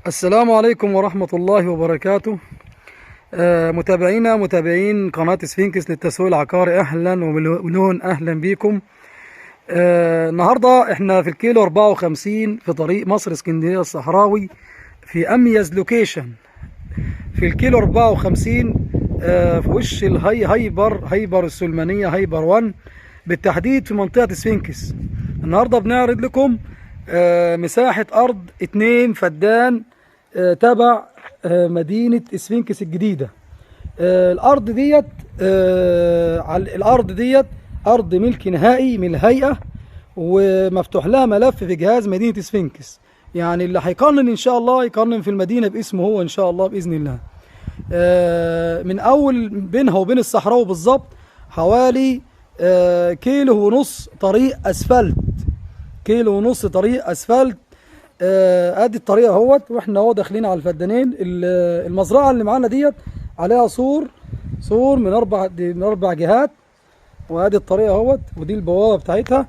السلام عليكم ورحمة الله وبركاته. متابعينا متابعين قناة سفينكس للتسويق العقاري، أهلا ومليون أهلا بيكم. النهاردة احنا في الكيلو 54 في طريق مصر اسكندرية الصحراوي، في أميز location في الكيلو 54، في وش الهاي هايبر هايبر السلمانية هايبر 1 بالتحديد في منطقة سفينكس. النهاردة بنعرض لكم مساحة أرض 2 فدان تبع مدينة سفينكس الجديدة. الأرض ديت، الأرض ديت أرض ملك نهائي من الهيئة، ومفتوح لها ملف في جهاز مدينة سفينكس. يعني اللي هيقنن إن شاء الله يقنن في المدينة باسمه هو إن شاء الله بإذن الله. من أول بينها وبين الصحراوي بالظبط حوالي 1.5 كيلو طريق أسفلت، 1.5 كيلو طريق أسفلت. ادي الطريق اهوت، واحنا اهو داخلين على الفدانين. المزرعة اللي معانا ديت عليها سور، سور من اربع جهات. وادي الطريق اهوت، ودي البوابة بتاعتها.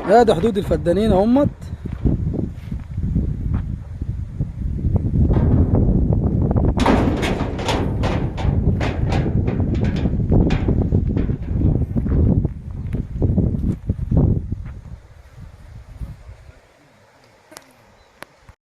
ادي حدود الفدانين اهمت.